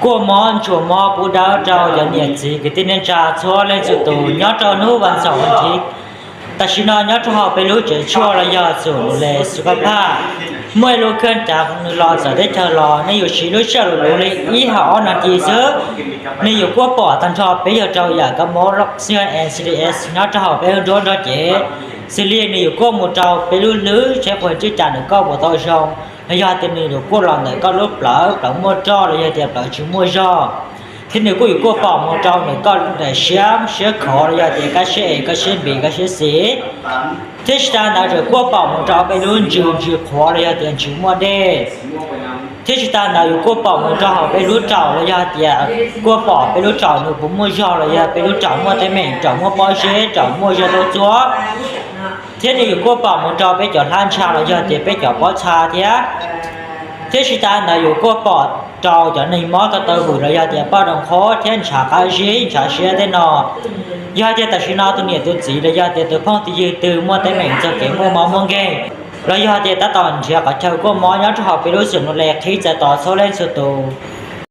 kuaj mob ntsuas mob pub dawb rau cov niam txiv kwv tij neej tsa txhua leej txhua tus nyob rau hnub vas xaum vas thiv. Tam sim no nyob rau hauv peb lub tsev tshuaj los yog xum nuj les xu kab phaj, muaj ib lub khab cav nws los txawv teb chaws los nej yuav siv lub sij hawm luv luv li ib hos ob nas this xwb, nws yuav kuaj pom tag nrho peb yawg rau yam kab mob xi ncds nyob rau hauv peb lub nruab nrog cev. Xws li nws yuav kuaj mus rau peb lub hlwb, saib qhov txhia cas nws koj puas tau zoo, los yog tias nws yuav kuaj los ntawm koj lub plawv, plawv muaj roj los yog tias plawv tsis muaj zog. Thiab nws kuj yuav kuaj pom mus rau ntawm koj daim siab, siab khov los yog tias kab siab es, kab siab npis, kab siab xis. Thiab tsis tas ntawd tseem kuaj pom mus rau peb lub ntsws, ntsws qhuav los yog tias ntsws muaj dej. Thiab tsis tas ntawd yuav kuaj pom mus rau hauv peb lub raum los yog tias kuaj pom peb lub raum nws puas muaj zog los yog peb lub raum muaj teeb meem, raum muaj pob zeb, raum muaj zog tau txuab. Thiab nws yuav kuaj pom mus rau peb cov hlab ntsha los yog tias peb cov pob txha thiab. Thiab tsis tas ntawd yuav kuaj pom rau cov neeg mob ko taw vwm los yog tias poj rau qhob thiab ntshav qab zib ntshav siab tej no. Yog tias tam sim no tus niam tus txiv los yog tias tus phooj tus ywg twg muaj teeb meem txog kev muaj mob muaj nkeeg, los yog tias tab tom nrhiav qhov chaw kuaj mob nyob rau hauv peb lub xum nuj les qhib txais tos txhua leej txhua tus.